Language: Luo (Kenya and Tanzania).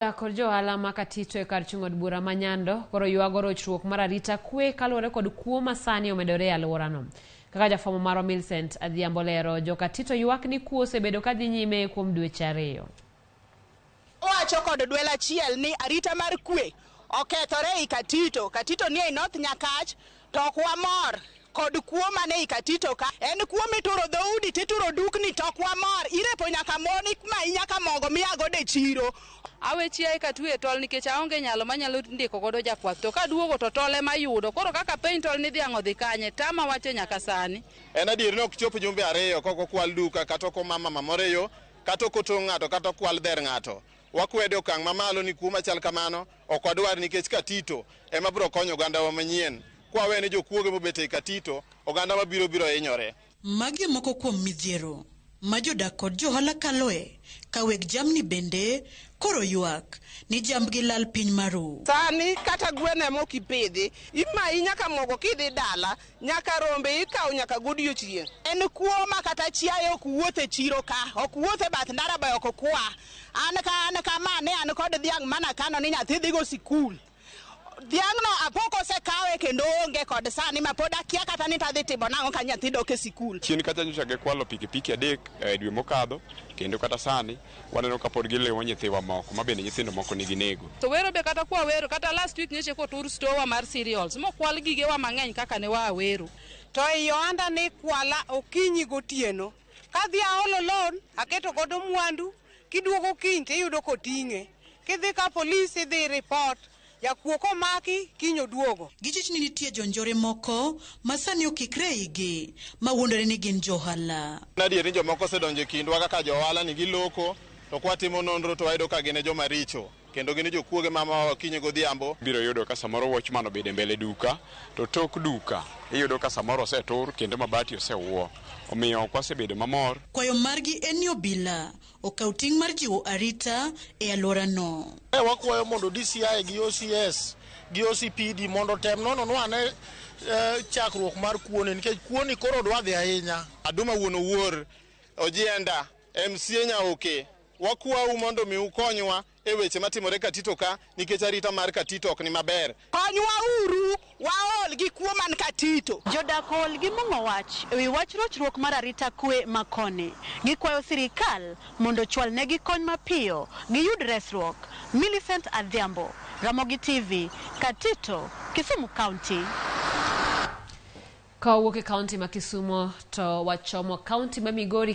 Kod johala ma Katito e kar chung' od bura ma Nyando koro ywago rochruok mar arita kwe kaluwore kod kuo ma sani omedore e alworano. Kaka jafwambo marwa Millicent Adhiambo lero, jo Katito ywak ni kuo osebedo ka dhi nyime kuom dweche ariyo. Owacho kod dwel achiel ni arita mar kwe okethore ei Katito. Katito ni ei North Nyakach to ok wamor kod kuo man ei Katito ka. En kuo mituro dhoudi tituro dukni to ok wamor. Irepo nyaka mon imayi nyaka mogo miya godo e chiro. Awe chiaye katwe e tol nikech aonge nyalo manyalo ndiko godo jakwath to kaduogo to tol ema ayudo. Koro kaka penj tol ni dhiang' odhi kanye tama wacho nyaka sani. En adier ni ok chop jumbe ariyo kok okwal duka kata ok oma mama moro e yo kata ok otong' ng'ato kata okwal dher ng'ato. Wakwede okang' mamalo ni kuo machal kamano ok wadwar nikech Katito ema biro konyo ogandawa manyien. Kwawe ni jokuoge mobet ei Katito, oganda mabiro biro hinyore. Magi e moko kuom midhiero ma jodak kod johala kaloe ka weg jamni bende koro ywak ni jambgi lal piny maru. Sani kata gweno ema ok ipidhi, imayi nyaka mogo kidhi dala, nyaka rombe ikawo nyaka godiochieng'. En kuo ma kata chiaye ok wuoth e chiro ka, ok wuoth e bath ndara be ok kwa. An ka an kama ne an kod dhiang' manakano ni nyathi dhigo sikul. Dhiang'no apo kosekawe kendo onge kod sani ma pod akia kata ni tadhi timo nang'o ka nyathi dok e sikul. Chien kacha nyocha gikwalo pikipiki adek e dwe mokadho kendo kata sani waneno ka pod giliwo nyithiwa moko ma bende nyithindo moko nigi nego. To wero be kata kwa wero kata last week nyocha kotur store mar cereals mokwal gigewa mang'eny kaka ne waa wero. To ei ohanda ni kwala okinyi gotieno. Kadhi aolo loan, aketo godo mwandu, kiduogo kiny tiyudo koting'e. Kidhi ka polis idhi report, jakuo komaki kiny oduogo. Gichich ni nitie jonjore moko ma sani okikre eigi ma wuondore ni gin johala. En adier ni jomoko osedonjo e kindwa kaka jo ohala ni giloko to kwatimo nonro to wayudo ka gin e joma richo kendo gin jokuoge ma mawa okinyi godhiambo. Ibiro yudo ka samoro watchman obedo e mbele duka to tok duka iyudo ka samoro osetur kendo mabati osewuo. Omiyo ok wasebedo mamor. Kwayo margi en ni obila okaw ting' mar jiwo arita e alworano. Wakwayo mondo DCI gi OCS gi OCPD mondo otem nono ane chakruok mar kuoni nikech kuoni koro dwa dhi ahinya. Aduma wuon Owuor, Ojienda, MCA Nyaoke, wakwau mondo mi ukonywa e weche matimore Katito ka nikech arita mar Katito ok ni maber. Konywa uru, waol gi kuo man Katito. Jodak ool gi mong'o wach ewi wach rochruok mar arita kwe ma koni. Gikwayo sirikal mondo ochwal negi kony mapiyo giyud resruok. Millicent Adhiambo, Ramogi TV, Katito, Kisumu County. Ka wawuok e kaunti ma Kisumo to wachomo kaunti ma Migori.